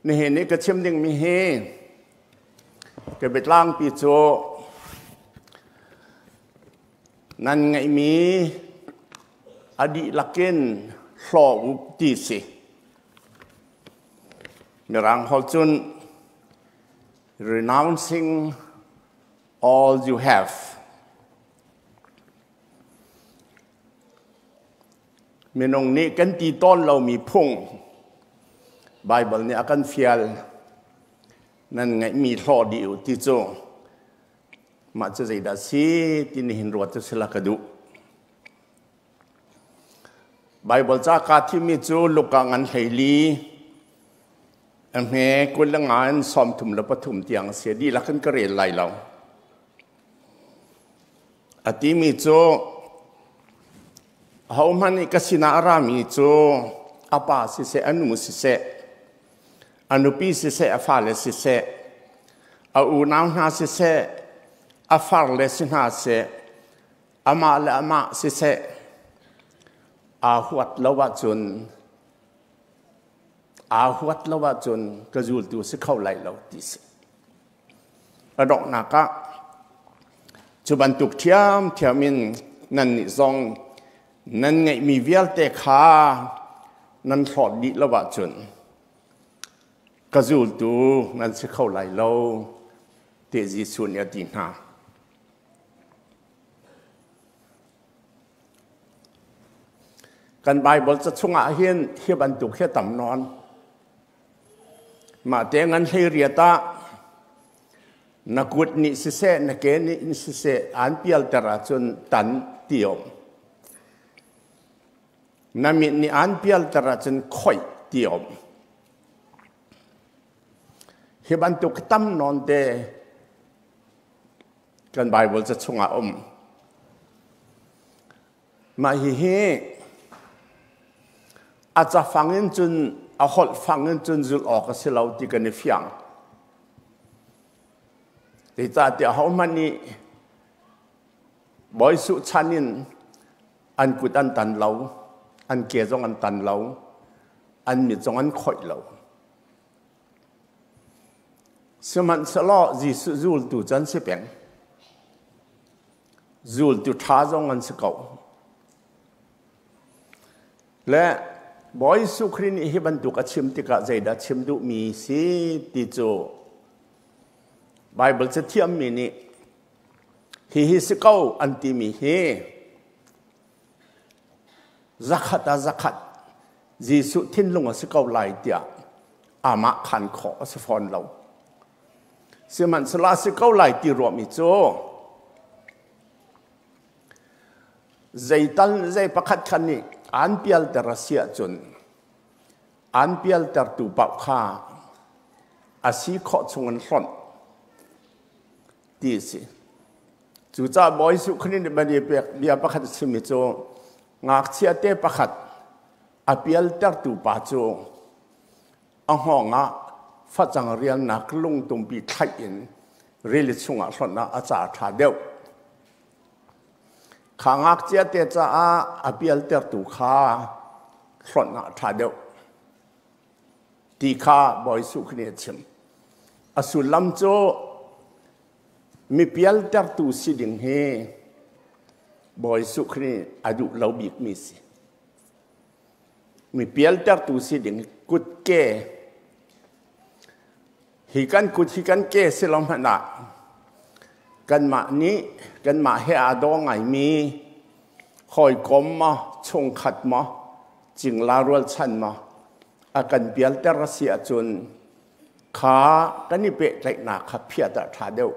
Nihin i ka chim dingmi hi ka biatlangpi cu nan ngeihmi a dihlak in hlaw u ti si. Mirang holh cun renouncing all you have. Minung nih kan ti tawn lomi phung Baibal nih a kan fial. Nan ngeihmi hlaw dih u ti cu mah cu zeidah si ti nihin ruat cu sila ka duh. Baibal ca kaa thimmi cu Luka ngan 14 a hme 25 in 33 tiang a si. Dihlak in ka rel lai lo. A timi cu ahohmanh nih ka sinah a rami cu a pa siseh, a nu siseh, a nupi siseh, a fale siseh, a unau hna siseh, a farle si hna seh, amah le amah siseh, aa huat lo ahcun aa huat lo ahcun ka zultu si kho lai lo ti si. A donghnak ah cu bantuk ṭhiamṭhiam in nannih zong nan ngeihmi vialte kha nan hlawt dih lo ahcun ka zultu nan si kho lai lo tiah Jesuh nih a ti hna. Kan Baibal ca chungah hin hi bantuk hi a tam nawn. Mah te ngan 18 ah na kut nih siseh, na ke nih in siseh aan pialter ahcun tan ti um. Na mit nih aan pialter ahcun khoih ti um. Hi bantuk tam nawn te kan Bible ca chungah um. Mah hihi a cafang in cun a holh fang in cun zulh awk a si lo ti kan i fiang. Zeicahtiah ahohmanh nih Bawi Suh chan in an kut an tan lo, an ke zong an tan lo, an mit zong an khoih lo. Sihmanhsehlaw Jesuh zultu cu an si peng. Zultu ṭha zong an si ko. Le Bawi Jesuh Khrih nih hi bantuk a chim tikah zeidah chim duhmi si ti cu Baibal cathiammi nih hihi si ko an timi hi zakhat ah zakhat Jesuh thinlung a si ko lai tiah amah khan khawh a si fawn lo. Sihmanhsehlaw a si ko lai ti ruahmi cu zeital zei pakhat khan nih aan pialter a si ahcun aan pialtertu paoh kha a si khawh chung in hlonh ti a si. Cucaah Bawi Jesuh Khrih nih bani pek bia pakhat a chimmi cu ngakchia te pakhat a pialtertu pa cu a hngawng ah facang rialnak lungtumpi thlaih in rili chungah hlonh ah a ca ṭha deuh. Kha ngakchia te caah a pialtertu kha hlonh ah ṭha deuh ti kha Bawi Jesuh nih a chim. A sullam cu mi pialtertu si ding hi Bawi Jesuh nih a duh lo bikmi si. Mi pialtertu si ding kutke hi kan kut hi kan ke si lo hmanh ah kanmah nih kanmah he aa daw ngaimi hawikom maw chungkhat maw cingla rualchan maw a kan pialter a si ahcun kha kan i pehtlaihnak kha phiat ah ṭha deuh.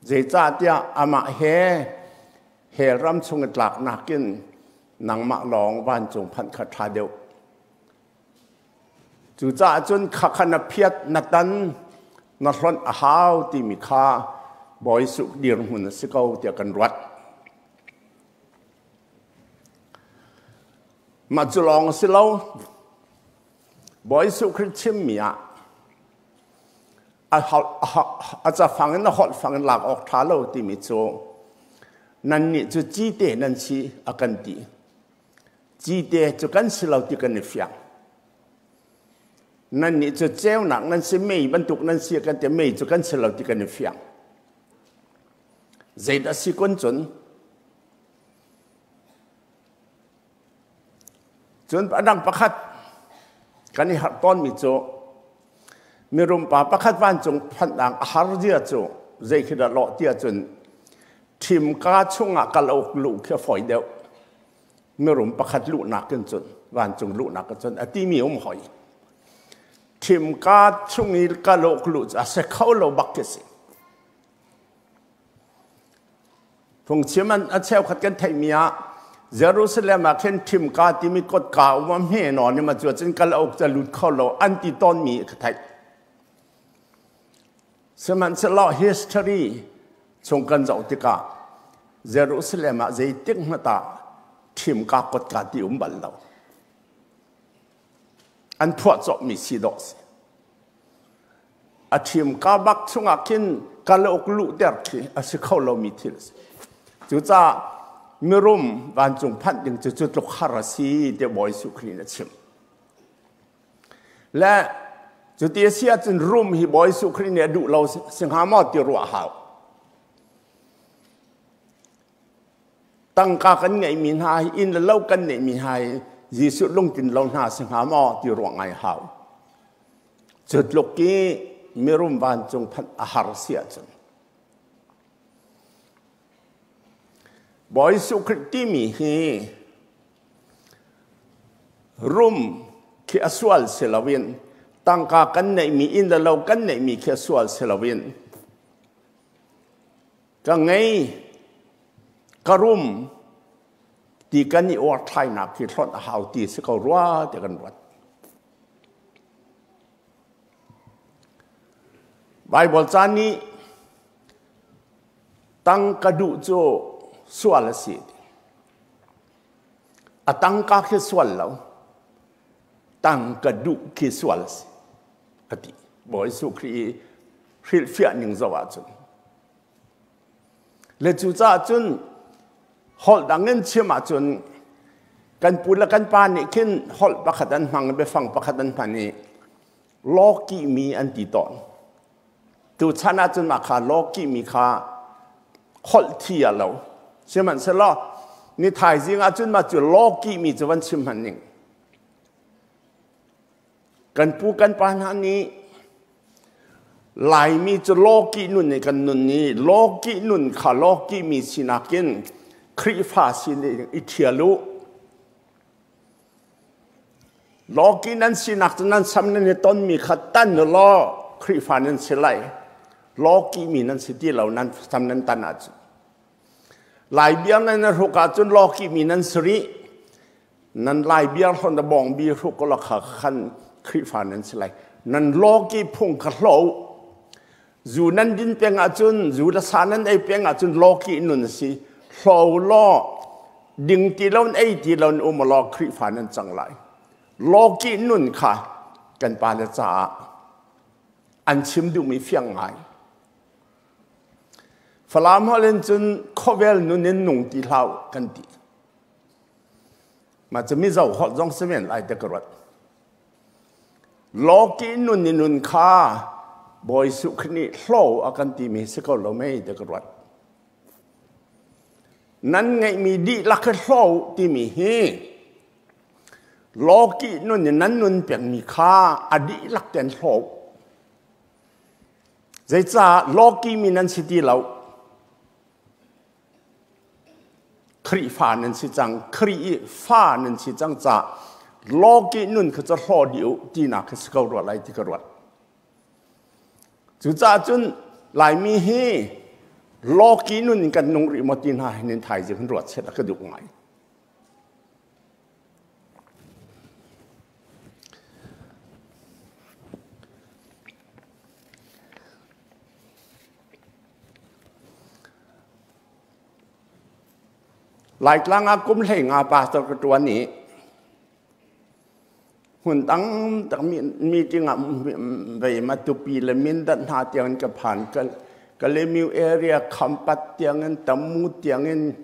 Zeicahtiah amah he hell ram chung i tlak nakin nangmah lawng vancung phanh kha ṭha deuh. Cucaah cun khakha na phiat, na tan, na hlonh a hau timi kha Bawi Jesuh dirhmun a si ko tiah kan ruat. Mah cu lawng a si lo. Bawi Jesuh Khrih chimmi ah a cafang in a holh fang in lak awk ṭha lo timi cu nannih cu cite nan si a kan ti. Cite cu kan si lo ti kan i fiang. Nan nih cu ceunak nan si, mei bantuk nan si kan ti, mei cu kan si lo ti kan i fiang. Zeidah si kun cun? Cun a dang pakhat kan i harh tawnmi cu mirum pa pakhat vancung phanhnak a har zia cu zei khi dah lawh ti ahcun thimka chungah kal uk luh khi a fawi deuh. Mirum pakhat luhnak in cun vancung luhnak in cun a timi um hoi. Thimka chung i kal uk luh cu a si kho lo bak khi si. Phungchim an a cheukhat kan theihmi ah Jerusalem ah khin ṭhimka timi kotka um a hme nawn i ma cu cun kal awk ca lut kho lo an ti tawnmi ka theih. Sihmanhsehlaw history chung kan zoh tikah Jerusalem ah zeitik hmanh ah ṭhimka kotka ti um bal lo. An phuahcawhmi si dawh si. A ṭhimka bak chungah khin kalauk luhter khi a si kho lomi thil a si. Cucaah mirum vancung phanh ding cu cu tluk har a si tiah Bawi Jesuh Khrih nih a chim. Le cuti a si ahcun rum hi Bawi Jesuh Khrih nih a duh lo si hnga maw ti ruah hau. Tangka kan ngeihmi hna hi inn le lo kan neihmi hna hi Jesuh lungtlin lo hna si hnga maw ti ruah ngai hau. Cu tluk i mirum vancung phanh a har si ahcun Bawi Jesuh Khrih timi hi rum khi a sual si loin tangka kan neihmi inn le lo kan neihmi khi a sual si loin ka ngei ka rum ti kan i uarthlainak khi hlonh a hau ti si ko rua ti kan ruat. Baibal ca nih tangka duh cu sual a si. A tangka khi sual lo, tangka duh khi sual a si, a ti. Bawi Jesuh Khrih i hrilhfiah ning zoh ahcun. Le cucaah cun holh dang in chim ahcun kan pu le kan pa nih khin holh pakhat an hmang biafang pakhat an hman i lawkihmi an ti tawn. Tuchan ahcun mah kha lawkihmi kha holh thi a lo. Sihmanhsehlaw ni thaizing ahcun mah cu lawkihmi cu van chim hmanh ning. Kan pu kan pa hna nih Laimi cu lawkih nun in kan nun i lawkih nun kha lawkihmi sinak in Khrihfa sin i ṭhial u. Lawkih nan sinak cu nan sam nan i tonmi kha tan u law Khrihfa nan si lai. Lawkihmi nan si ti lo nan sam nan tan ahcun. Lai bia nan i hruk ahcun lawkihmi nan si rih. Nan lai biar hlon da bawng bi hruk ko kha khan Khrihfa nan si lai. Nan lawki phung kha hlo. Zu nan din peng ahcun, zu le sa nan ei peng ahcun lawki nun a si. Hlo law ding ti lo ei ti lo um law Khrihfa nan cang lai. Lawki nun kha kan pa le caah an chim duhmi fiang ngai. Falam holh in cun khawvel nun in nung ti hlah kan ti. Mah cu Mizo holh zong si men lai te ka ruat. Lawki nun i nun kha Bawi Jesuh Khrih nih hlaw a kan timi si ko lo mei te ka ruat. Nan ngeihmi dihlak hi hlaw timi hi lawki nun i nan nun pengmi kha a dihlak ten hlaw. Zeicah lawki mi nan si ti lo? Khrihfa nan si cang, Khrih i fa nan si cang caah lawkih nun kha cu hlaw dih u tinak kha si ko rua lai ti ka ruat. Cucaah cun Laimi hi lawkih nun in kan nung rih maw ti hna hin in thaizing hin ruat set a ka duh ngai. Laitlang ah kum 15 pastor ka ṭuan i hmun dangdang meeting ah vei ma tupi le Mindat hna tiangin ka phan. Kalaymyo area Khampat tiangin Tamu tiangin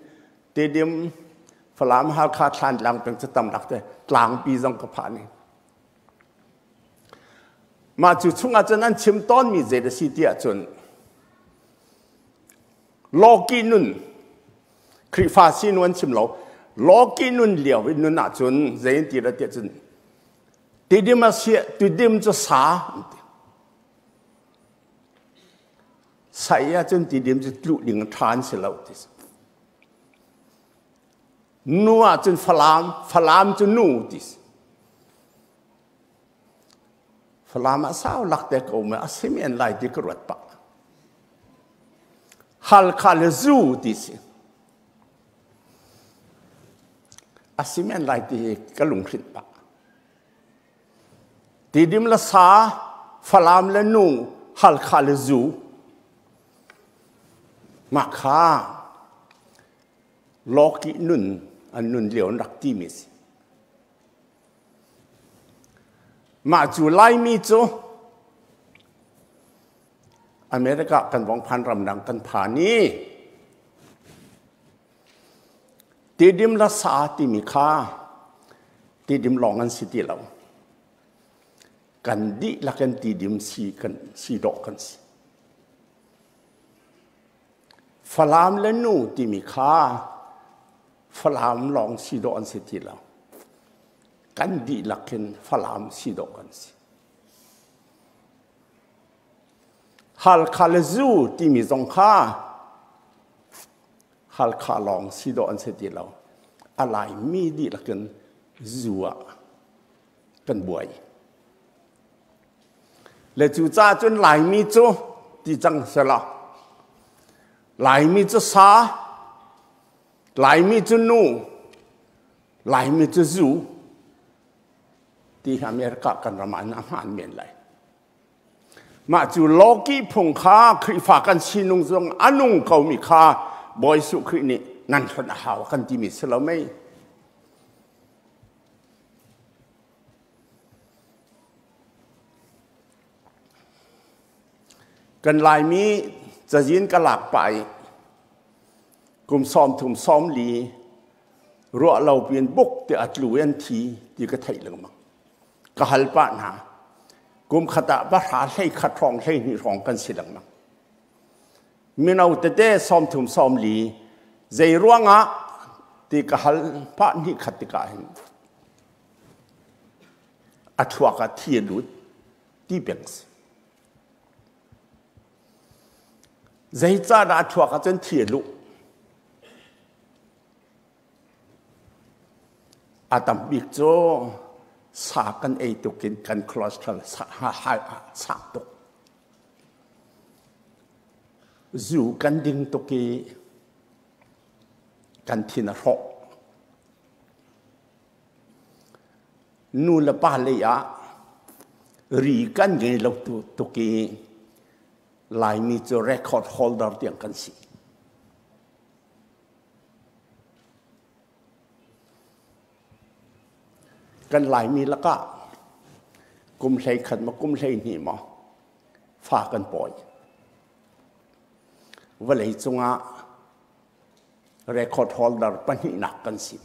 Tedim Falam Halkha Thlantlang peng cu tam lak te tlangpi zong ka phan i. Mah cu chungah cun an chim tawnmi zei a si tiah cun lawki nun Khrihfa sinu an chim lo lawki nun lio in nun ahcun zei an ti dah tiah cun tidim a si tidim cu sa an ti sai ahcun tidim cu tluh ding ṭha an si lo ti nu ahcun falam falam cu nu ti Falam ah sau lak te ko ma a si men lai ti ka ruat pah. Halkha le zu ti si. A si men lai ti ka lunghrinh pah. Tidim le sa, Falam le nu, Halkha le zu. Mah kha lawki nun an nun lio an rak ti mi si. Mah cu Laimi cu America kan vong phan ramdang kan phan i Tidim la sa timi kha tidim lawng an si ti lo. Kan dihlak in tidim si kan si dawh kan si. Falam le nu timi kha Falam lawng si dawh an si ti lo. Kan dihlak in Falam si dawh kan si. Halkha le zu timi zong kha Halkha lawng si dawh an si ti lo. A Laimi dihlak in zu ah kan buai. Le cu caah cun Laimi cu ti cang selaw Laimi cu sa Laimi cu nu, Laimi cu zu ti hi America kan ram ah a hmaan men lai. Mah cu lawki phung kha Khrihfa kan sinung zong a nung komi kha Bawi Jesuh Khrih nih nan hlonh a hau kan timi si lo mei. Kan Laimi cazin ka lak pah i kum 30 40 ruah lo piin buk te a tlu in thi ti ka theih lengmang. Ka hal pah hna. Kum khat ah pahra hlei khat hrawng hlei hnih hrawng kan si lengmang. Mino tete 30 40 zei ruangah ti ka hal pah hnih khat tikah hin a thluak ah thi a lut ti peng si. Zeicahdah a thluak ahcun thi a luh? A tam bik cu sa kan ei tuk in kan cholesterol sang tuk. Zu kan ding tuk i kan thin a hrawh. Nu le pa lei ah ri kan ngei lo tuk i Laimi cu record holder tiang kan si. Kan Laimi lakah kum hlei khat maw kum hlei hnih maw fa kan pawi. Vawlei cungah record holder pahnihnak kan si.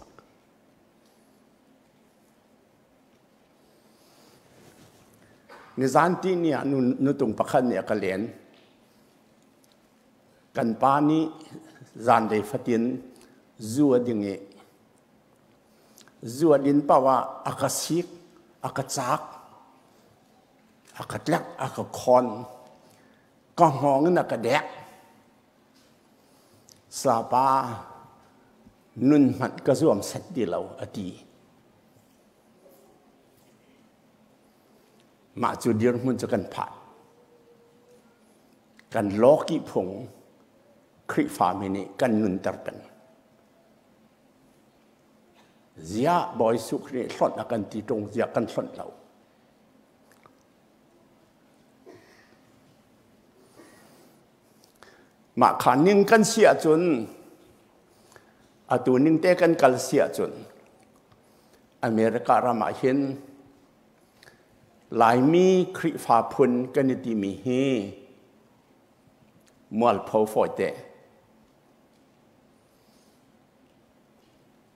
Nizan ti ni ah nutung pakhat nih a ka len. Kan pa nih zanlei fatin zu a ding i zu a din paoh ah a ka sik, a ka caak, a ka tlek, a ka khawn, ka hngawng in a ka dek. Sapa nun hmanh ka zuam set ti lo a ti. Mah cu dirhmun cu kan phan. Kan lawki phung Khrihfami nih kan nunter peng. Ziah Bawi Jesuh Khrih nih hlonh a kan ti ṭung ziah kan hlonh lo. Mah kha ning kan si ahcun atu ning te kan kal si ahcun America ram ah hin Laimi Khrihfa phun kan i timi hi mualpho fawite.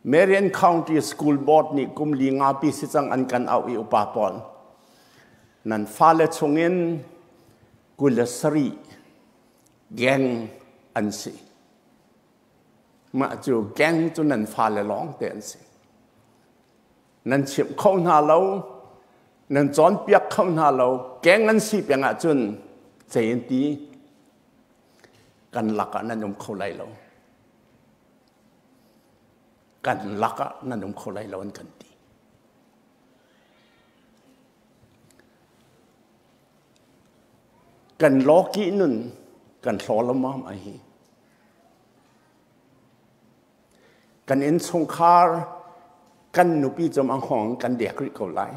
Marion County School Board nih kum li nga pi si cang an kan auh i upa pawl. Nan fale chungin 27 gang an si. Mah cu gang cu nan fale lawng te an si. Nan chimh kho hna lo, nan cawnpiak kho hna lo, gang an si peng ahcun zei an ti kan lakah nan um kho lai lo. Kan lakah nan um kho lai lo an kan ti. Kan lawki nun kan hlaw lawmmam ai hi. Kan innchungkhar kan nupi cum ang hong kan dek rih ko lai.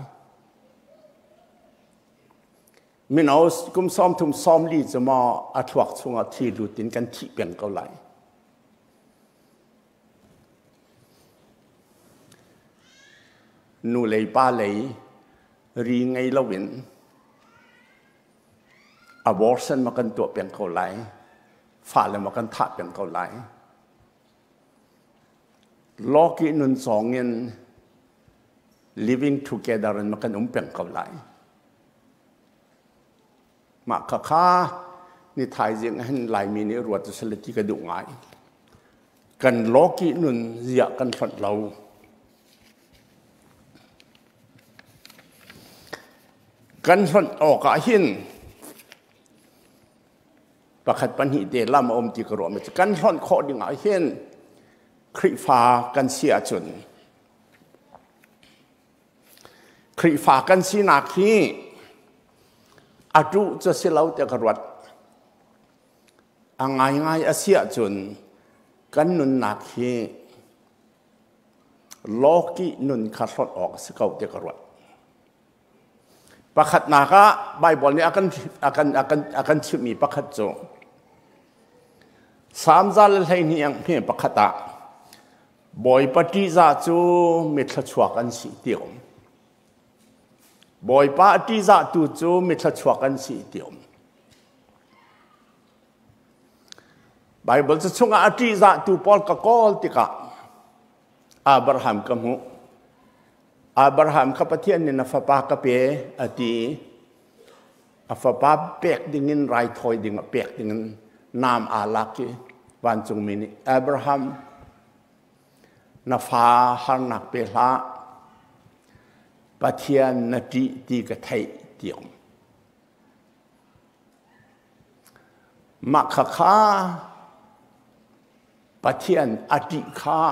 Mino kum 30 40 cu maw a thluak chungah thi lut in kan thih peng ko lai. Nu lei pa lei ri ngei loin abortion ma kan tuah peng ko lai. Fale ma kan thah peng ko lai. Lawki nun cawng in living together in ma kan um peng ko lai. Mah khakha ni thaizing hin Laimi nih ruat u sila ti ka duh ngai. Kan lawki nun ziah kan hlonh lo. Kan hlonh awk ah hin pakhat pahnih te lam a um ti ka ruah mi cu kan hlonh khawh ding ah hin Khrihfa kan si ahcun Khrihfa kan sinak hi a ṭuh cu si lo tiah ka ruat. A ngaingai a si ahcun kan nunnak hi lawkih nun kha hlonh awk a si ko tiah ka ruat. Pakhatnak ah Baibal nih a kan chimhmi pakhat cu Salm 112 ang hme pakhat ah Bawipa ṭihzah cu mithluachuak an si ti um. Bawipa a ṭihzahtu cu mithluachuak an si ti um. Baibal cu chungah a ṭihzahtu pawl ka kawl tikah Abraham ka hmuh. Abraham kha Pathian nih na fapa ka pe a ti. A fapa pek dingin raithawi ding a pek dingin naam aa lak i vancungmi nih Abraham na fa harnak pe hlah Pathian na ṭih ti ka theih ti um. Mah khakha Pathian a ṭih kha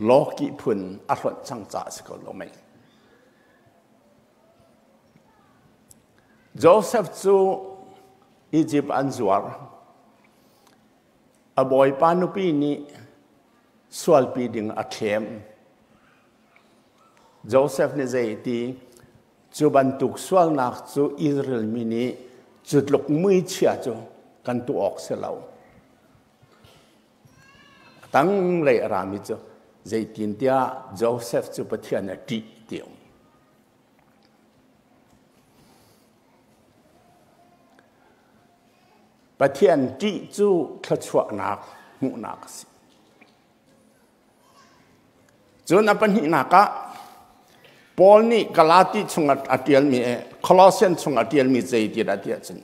lawkih phun a hlonh cang caah a si ko lo mei. Joseph cu Egypt an zuar. A bawipa nupi nih sualpi ding a thlem. Joseph nih zei ti cu bantuk sualnak cu Israel mi nih cu tluk muichia cu kan tuah awk si lo. A tanglei a rami cu zeitintiah Joseph cu Pathian a ṭih ti um. Pathian ṭih cu thluachuahnak hmuhnak a si. Cun a pahnihnak ah Paul nih Galati chung a ṭialmi, Colossian chung a ṭialmi zei ti dah ti ahcun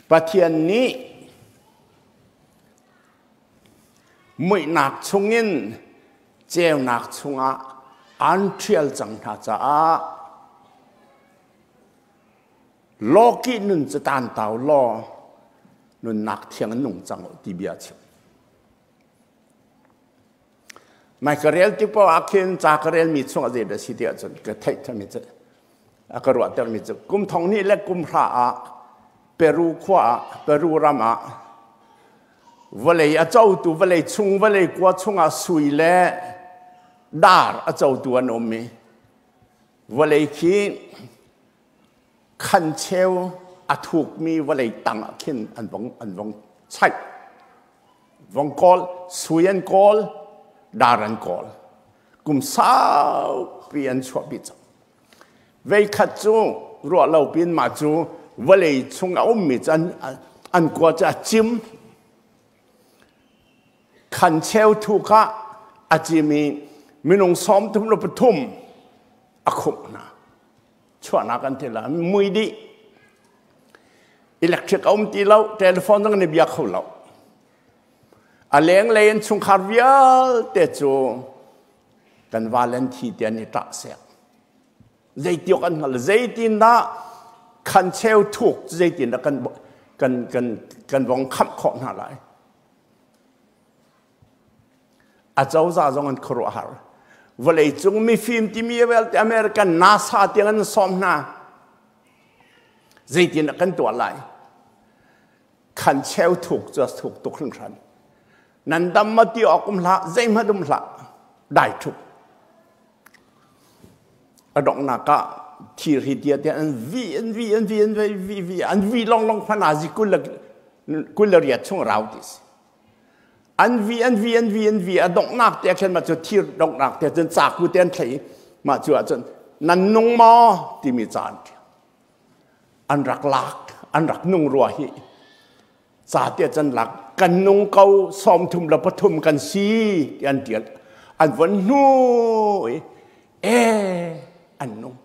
Pathian nih muihnak chungin ceunak chungah aan ṭhial cang hna caah lawkih nun cu tantau law nunnak thiang in nung cang u ti bia a chim. Mai ka rel tik paoh ah khin ca ka relmi chungah zeidah a si ti ahcun ka theih thanmi cu a ka ruahtermi cu kum thong hnih le kum hra ah Peru khua ah Peru ram ah vawlei a cotu vawlei chung vawlei kua chungah sui le dar a cotu an um i vawlei khi khan cheu a thukmi vawlei tang ah khin an vong chaih vong kawl sui an kawl dar an kawl kum saupi an chuahpi cang veikhat cu ruah lo pin mah cu vawlei chung a ummi cu an kua cu a cim khan cheu thuk ah a cim i. minung 33 a khumh hna. Chuahnak an ti la mui dih. Electric a um ti lo, telephone zong an i bia kho lo. A lenglei in chungkhar vialte cu kan vale an thi ti an i ṭah sek. Zeitiawk an hngal, zeitindah khan cheu thuk zeitindah kan kan kan kan vong khamh khawh hna lai. A cozah zong an khuaruahhar. Vawleicung mifim timi vialte American NASA tiang an sawm hna. Zeitindah kan tuah lai? Khan cheu thuk cu thuk tuk hringhran. Nan dam ma ti awk um hlah, zeihmanh um hlah. Dai ṭhup. A donghnak ah thir hi tia tiah an vi an vi an vi an vi vi vi an vi longlong hman ah zi 28 chung rau ti si. An vi an vi an vi an vi a donghnak te khin ma cu thir donghnak te cun caku te an thlei mah cu ahcun nan nung maw timi ca an ṭial. An rak lak an rak nung rua hi ca te cun lak kan nung ko 33 kan si ti an ṭial. An von hnu i e an nung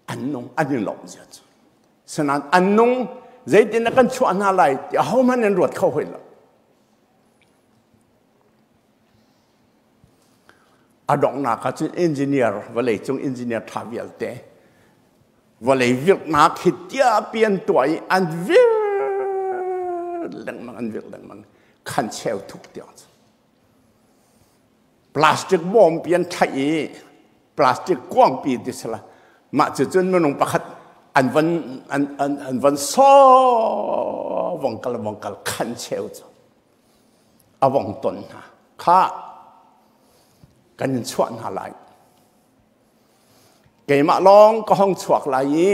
an nung an in lawmh zia cu. Sinain an nung zeitin na kan chuah hna lai ti ahohmanh an ruat kho hoi lo. A donghnak ah cun engineer vawleicung engineer ṭha vialte vawlei virhnak hi tiapi an tuah i an vir lengmang an vir lengmang khan cheu thuk tiang cu. Plastic bawmpi an thlaih i plastic kuangpi ti sila mah cu cun minung pakhat an van an an an van saw vong kal vong kal khan cheu cu a vong ton hna kha kan in chuah hna lai keimah lawng ka hong chuak lai i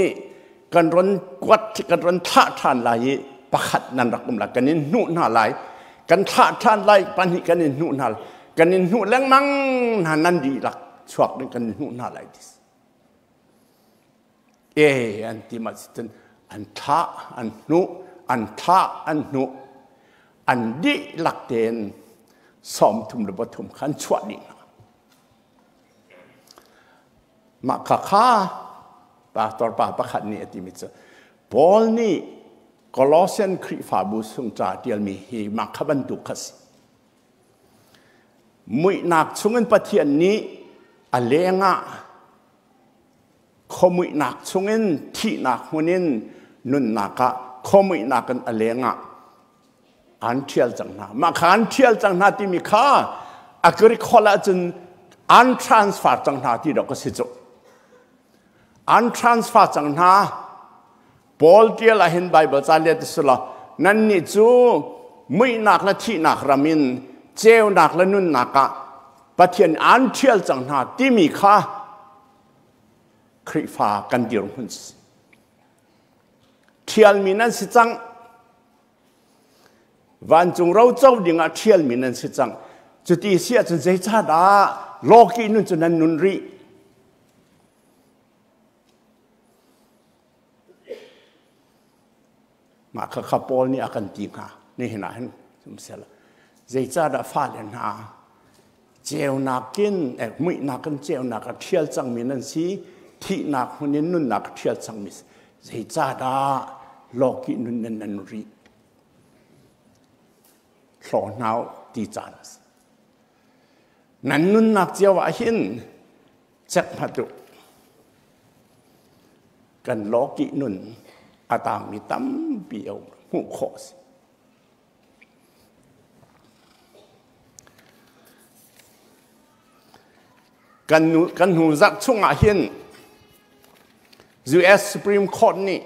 kan ron kuat kan ron thlah ṭhan lai i pakhat nan rak um lai kan in hnuh hna lai kan thlah ṭhan lai pahnih kan in hnuh hna kan in hnuh lengmang hna nan dihlak chuak ding kan in hnuh hna lai ti e an ti ma cun an thlah an hnuh an thlah an hnuh an dihlak tein 33 khan chuah dih hna. Mah khakha pastor pa pakhat nih a timi cu Paul nih Colossian Khrihfabu sung ca ṭialmi hi mah kha bantuk kha si. Muihnak chungin Pathian nih a lengah khuamuihnak chungin thihnak hmun in nunnak ah khuamuihnak in a lengah an ṭhial cang hna. Mah kha an ṭhial cang hna timi kha a Greek holh ahcun an transfer cang hna ti dawk a si cu. An transfer cang hna. Paul ṭial ahhin Bible ca let a si lo. Nannih cu muihnak le thihnak ram in ceunak le nunnak ah Pathian an ṭhial cang hna timi kha Khrihfa kan dirhmun si. Ṭhialmi nan si cang. Vancung roco dingah ṭhialmi nan si cang. Cuti si ahcun zeicahdah lawki nun cu nan nun rih? Mah khakha Paul nih a kan ti hnga. Nihin ah hin sihmanhsehlaw zeicahdah fale hna ceunak in muihnak in ceunak a ṭhial cangmi nan si, thihnak hmun in nunnak a ṭhial cangmi zeicahdah lawkih nun nan nan rih? Hlaw hna u ti caan a si. Nan nunnak cio ah hin cek hmat u. Kan lawkih nun a tangmi tampi a um hmuh khawh a si. Kan hnu zarh chungah hin US Supreme Court nih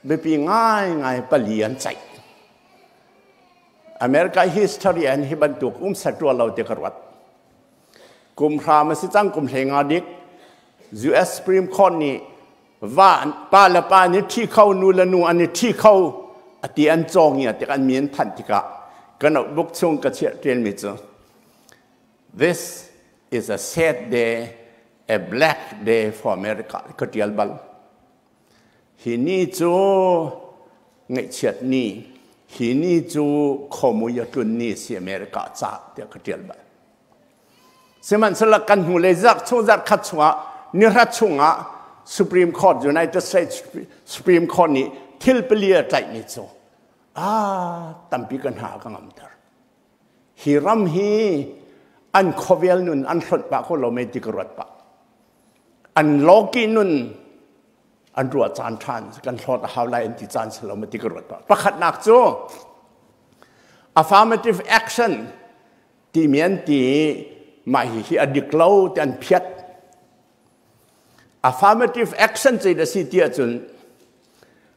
biapi ngaingai pali an ceih. America history an hi bantuk um set rua lo ti ka ruat. Kum hram a si cang kum 15 dik US Supreme Court nih va pa le pa an i ṭhi kho nu le nu an i ṭhi kho a ti an cawng i tik an mi an thanh tikah ka notebook chung ka chiah ṭialmi cu this is a sad day a black day for America ka ṭial bal hi ni cu ngaihchiat ni hi ni cu khomui a tlun ni si America ca tiah ka ṭial bal. Sihmanhsehlaw kan hnulei zarh chung zarh khat chungah nihra chungah Supreme Court, United States Supreme Court nih thil pali a tlaihmi cu a tampi ka hna a ka ngamter. Hi ram hi an khuavel nun an hlonh pah ko lo mei ti ka ruat pah. An lawki nun an ruah caan ṭhan kan hlawt a hau lai an ti caan si lo ma ti ka ruat pah. Pakhatnak cu affirmative action timi an ti mah hihi a dik lo ti an phiat. Affirmative action cu a si ti ahcun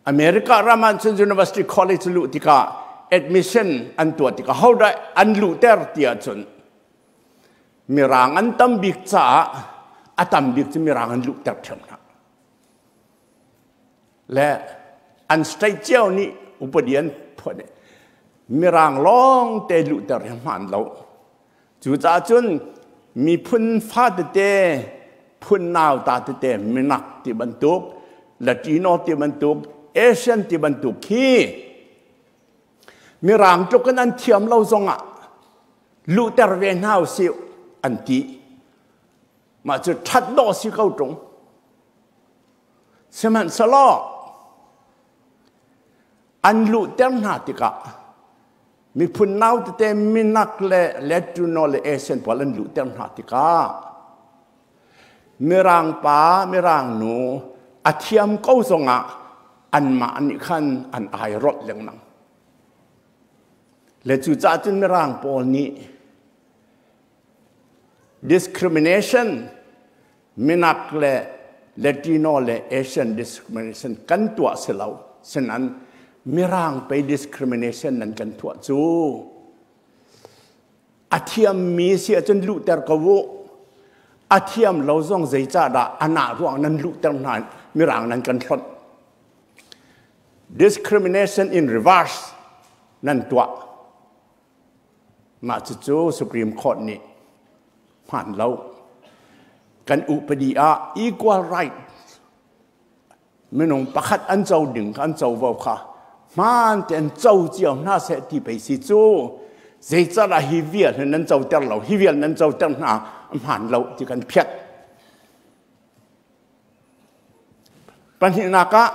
America ram ah cun University College luh tikah admission an tuah tikah hodah an luhter ti ahcun Mirang an tam bik caah a tam bik cu Mirang an luhter ṭhiam hna. Le an state cio nih upadi an phuah Mirang lawng te luhter hi hmaan lo. Cucaah cun miphun fa tete, phun nauta tete, minak ti bantuk, Latino ti bantuk, Asian ti bantuk khi Mirang tluk in an thiam lo zongah luhter ve hna usih an ti. Mah cu ṭhat dawh si ko ṭung. Sihmanhsehlaw an luhter hna tikah miphun nau tete minak le Latino le Asian pawl an luhter hna tikah Mirang pa, Mirang nu a thiam ko zongah anmah nih khan an airolh lengmang. Le cucaah cun Mirang pawl nih discrimination minak le Latino le Asian discrimination kan tuah si lo. Sinan Mirang pei discrimination nan kan tuah cu. A thiammi si ahcun luhter ko u. A thiam lo zong zeicahdah anah ruang nan luhter hna Mirang nan kan hlonh. Discrimination in reverse nan tuah. Mah cucu Supreme Court nih hmaan lo. Kan upadi ah equal right minung pakhat an co ding an covo kha hmaan tein co cio hna seh ti pei si cu zeicahdah hi vial hi nan coter lo hi vial nan coter hna hmaan lo ti kan phiat. Pahnihnak ah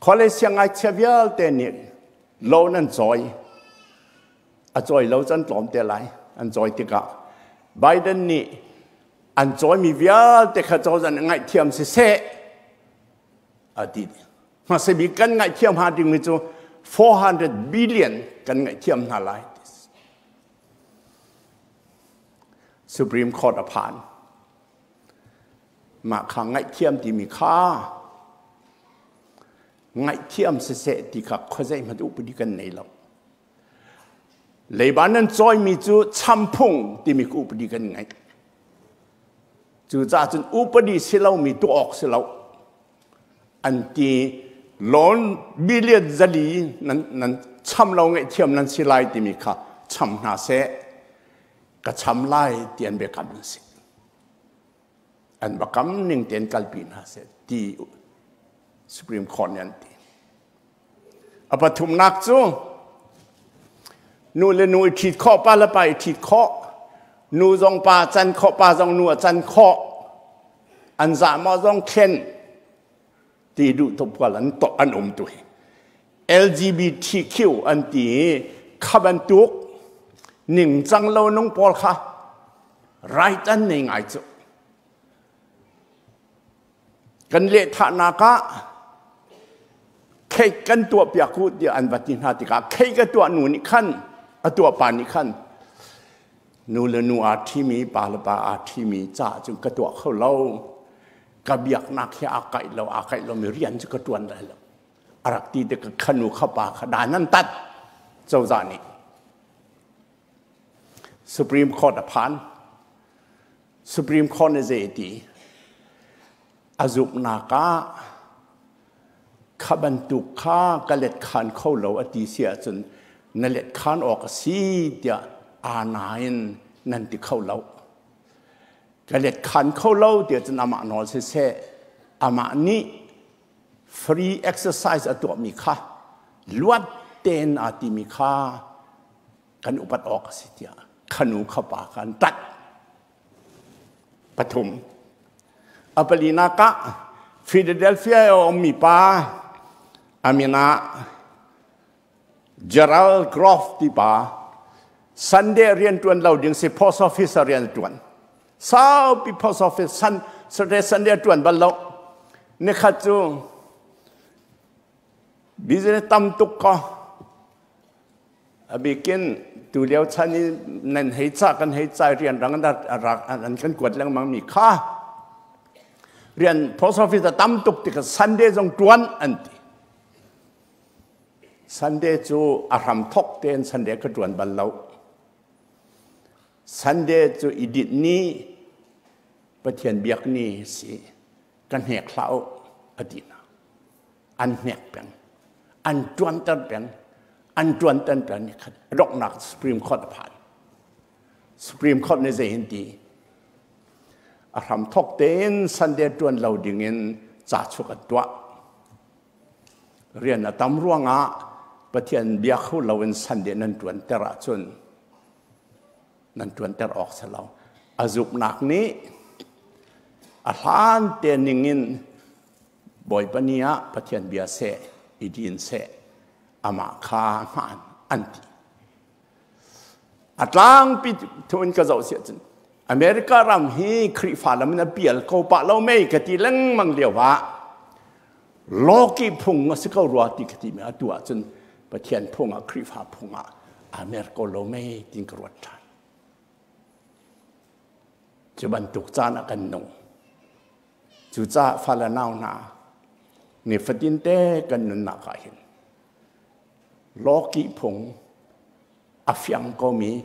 College siangngakchia vialte nih loan an cawi. A cawi lo cu an tlawm te lai. An cawi tikah Biden nih an cawimi vialte kha cozah nih ngaihthiam siseh a ti. Hmasa bik kan ngaihthiam hnga dingmi cu 400 billion kan ngaihthiam hna lai. Supreme Court a phan. Mah kha ngaihthiam timi kha ngaihthiam siseh ti kha khuazei hmanh upadi kan nei lo. Leiba nan cawimi cu champhung timi ka upadi kan ngeih. Cucaah cun upadi si lomi tuah awk si lo. An ti loan billion 400 nan, nan cham lo ngaihthiam nan si lai timi kha cham hna seh. Ka cham lai ti an biakam an si. An biakam ning tein kalpi hna seh ti Supreme Court nih an ti. A pathumnak cu nu le nu i ṭhit khawh, pa le pa i ṭhit khawh, nu zong pa can khawh, pa zong nu a can khawh, an zahmawh zong thlen ti duh tuk kual an to an um tu hi. LGBTQ an ti i kha bantuk ningcang lo nung pawl kha right an nei ngai cu. Kan lehthahnak ah cake kan tuahpiak u tiah an va ti hna tikah cake a tuah nu nih khan a tuah pa nih khan nu le nu aa ṭhimi pa le pa aa ṭhimi caah cun ka tuah kho lo ka biaknak hi aa kaih lo aa kaih lomi rian cu ka ṭuan lai lo a rak ti tik kha nu kha pa kha dan an tat cozah nih Supreme Court a phan Supreme Court nih zei a ti? A zumhnak ah kha bantuk kha ka let khan kho lo a ti si ahcun na let khan awk a si tiah aa nain nan ti kho lo. Ka let khan kho lo tiah cun amah nawl siseh amah nih free exercise a tuahmi kha luat tein aa timi kha. Kan upat awk a si tiah khanu khapa kan ṭanh. Pathum. A palinak ah Philadelphia a ummi pa a min ah Gerald Groff ti pa Sunday rian ṭuan lo ding si post office ah rian ṭuan. Saupi post office san Saturday Sunday ṭuan bal lo. Nikhat cu business tam tuk ko a bikin tu lio chan i nan hei ca kan hei ca rian rang rak an kan kuat lengmang mi kha rian post office a tam tuk tikah Sunday zong tuan an ti. Sunday cu a hram thok tein Sunday ka tuan bal lo. Sunday cu i dinh ni, Pathian biak ni si, ka hnek hlah u a ti hna. An hnek peng, an ṭuanter peng, an ṭuanter peng ni khat donghnak Supreme Court a phan. Supreme Court nih zei hin ti? A hram thok tein Sunday ṭuan lo dingin ca chuk an tuah. Rian a tam ruangah Pathian bia kho loin Sunday nan ṭuanter ahcun nan ṭuanter awk si lo. A zumhnak nih a hlan te ningin Bawipa ni ah Pathian bia seh, i din seh, amah kha hmaan an ti. A tlangpi thu in ka zoh si ahcun America ram hi Khrihfa lam in a pial ko pah lo mei ka ti lengmang lio ah lawki phung a si ko rua ti ka ti mi atu ahcun Pathian phung ah Khrihfa phung ah aa mer ko lo mei tin ka ruat ṭhan. Cu bantuk caan ah kan nung. Cucaah fale nau hna, nifatin te kan nunnak ah hin lawkih phung a fiang komi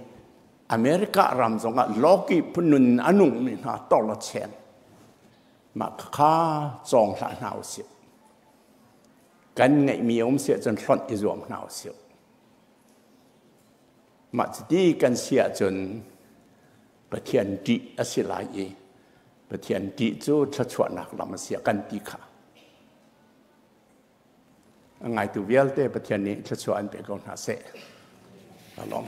America ram zongah lawkih phun nun a nungmi hna torla chen mah kha cawng hlah hna usih. Kan ngeihmi um si ahcun hlonh i zuam hna usih. Mah cuti kan si ahcun Pathian ṭih a si lai i Pathian ṭih cu thluachuahnak lam a si a kan ti kha. A ngaitu vialte Pathian nih thluachuah an pe ko hna seh. Along.